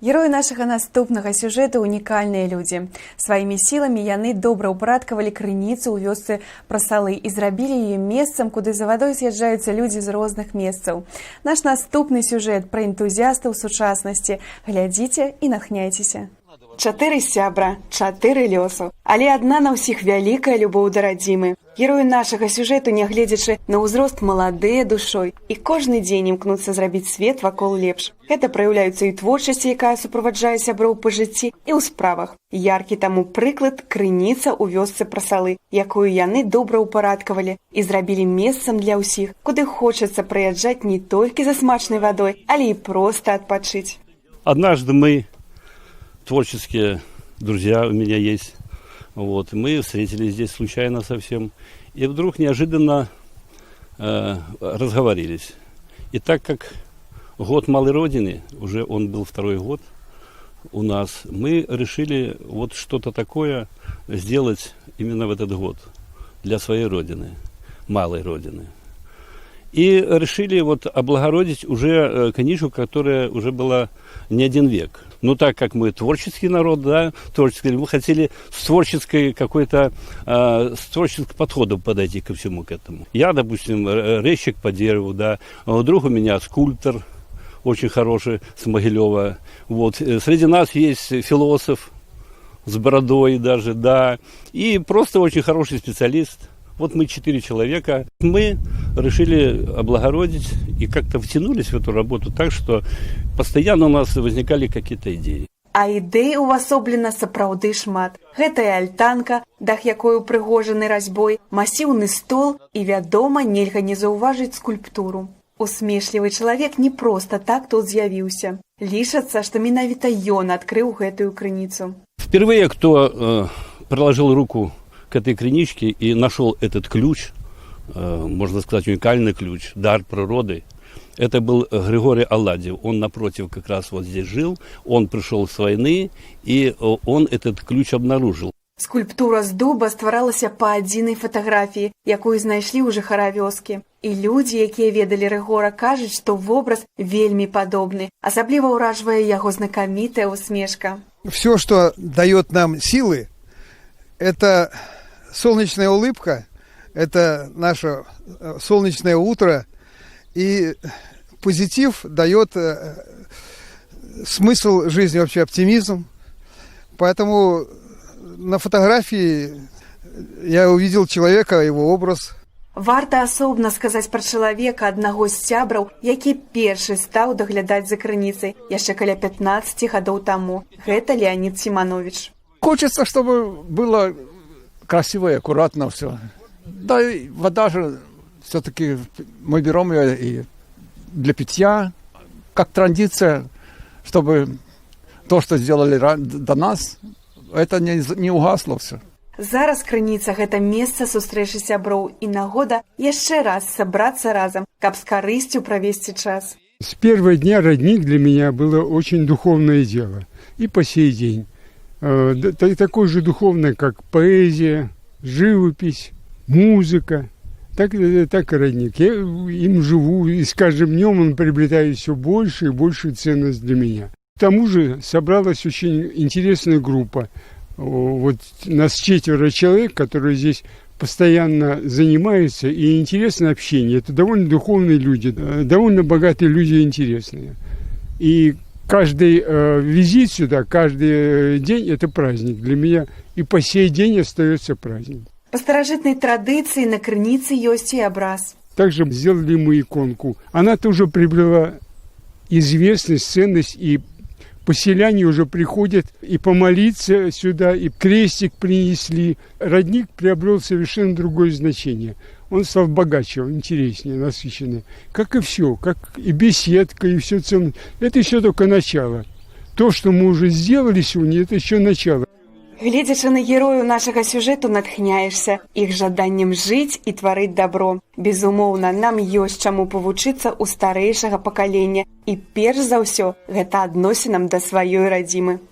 Героі нашага наступнага сюжэту — унікальныя людзі. Сваімі сіламі яны добраўпарадкавалі крыніцу ў вёсцы Прасалы і зрабілі яе месцам, куды за вадой з'язджаюцца людзі з розных месцаў. Наш наступны сюжэт пра энтузіястаў сучаснасці. Глядзіце і натхняйцеся. Чатыры сябра, чатыры лёсу, але адна на ўсіх вялікая любоў да радзімы. Героі нашага сюжэту, нягледзячы на ўзрост, маладыя душой і кожны дзень імкнуцца зрабіць свет вакол лепш. Гэта праяўляецца і ў творчасці, якая суправаджае сяброў па жыцці, і ў справах. Яркі таму прыклад — крыніца ў вёсцы Прасалы, якую яны добраўпарадкавалі і зрабілі месцам для ўсіх, куды хочацца прыязджаць не толькі за смачнай вадой, але і проста адпачыць. Однажды мы, творческие друзья у меня есть, вот, мы встретились здесь случайно совсем, и вдруг неожиданно разговорились. И так как год Малой Родины, уже он был второй год у нас, мы решили вот что-то такое сделать именно в этот год для своей Родины, Малой Родины. И решили вот облагородить уже криничку, которая уже была не один век. Ну, так как мы творческий народ, да, творческий, мы хотели с творческой какой-то, с творческим подходом подойти ко всему к этому. Я, допустим, резчик по дереву, да, а друг у меня скульптор, очень хороший, с Могилева. Вот. Среди нас есть философ с бородой даже, да, и просто очень хороший специалист. Вот мы четыре человека. Мы решили облагородить и как-то втянулись в эту работу так, что постоянно у нас возникали какие-то идеи. А ідэй увасоблена сапраўды шмат. Гэта і альтанка, дах якой упрыгожаны разьбой, масіўны стол і, вядома, нельга не заўважыць скульптуру. Усмешлівы чалавек не проста так тут з'явіўся. Лічацца, што менавіта ён адкрыў гэтую крыніцу. Впервые кто приложил руку к этой криничке и нашел этот ключ, можно сказать, уникальный ключ, дар природы, это был Григорий Аладьев. Он напротив как раз вот здесь жил, он пришел с войны, и он этот ключ обнаружил. Скульптура з дуба стваралася па адзінай фатаграфіі, якую знайшлі ў жыхара вёскі. І людзі, якія ведалі Рыгора, кажуць, што вобраз вельмі падобны. Асабліва ўражвае яго знакамітая усмешка. Все, что дает нам силы, это солнечная улыбка, это наше солнечное утро, и позитив дает смысл жизни, вообще оптимизм. Поэтому на фотографии я увидел человека, его образ. Варта асобна сказаць пра чалавека, аднаго з сябраў, які першы стаў даглядаць за крыніцай яшчэ каля 15 гадоў таму. Гэта Леанід Сімановіч. Хочется, чтобы было красиво и аккуратно все. Да и вода же все-таки, мы берем ее и для питья, как традиция, чтобы то, что сделали до нас, это не угасло все. Зараз крыніца — гэта месца сустрэчы сяброў і нагода яшчэ раз сабрацца разам, каб з карысцю правесці час. С первого дня родник для меня было очень духовное дело. И по сей день. Такое же духовное, как поэзия, живопись, музыка. Так и родник. Я им живу, и с каждым днем он приобретает все больше и большую ценность для меня. К тому же собралась очень интересная группа. Вот нас четверо человек, которые здесь постоянно занимаются, и интересное общение. Это довольно духовные люди, довольно богатые люди и интересные. И каждый визит сюда, каждый день — это праздник для меня. И по сей день остается праздник. Па старажытнай традыцыі на крыніцы ёсць і абраз. Также сделали мы иконку. Она тоже приобрела известность, ценность, и поселяне уже приходят и помолиться сюда, и крестик принесли. Родник приобрел совершенно другое значение. Он стал богаче, интереснее, насыщеннее. Как и все, как и беседка, и все целое. Это еще только начало. То, что мы уже сделали сегодня, это еще начало. Гледзячы на герояў нашага сюжэту, натхняешся іх жаданнем жыць і тварыць дабро. Безумоўна, нам ёсць чаму павучыцца ў старэйшага пакалення, і перш за ўсё гэта адносінам да сваёй радзімы.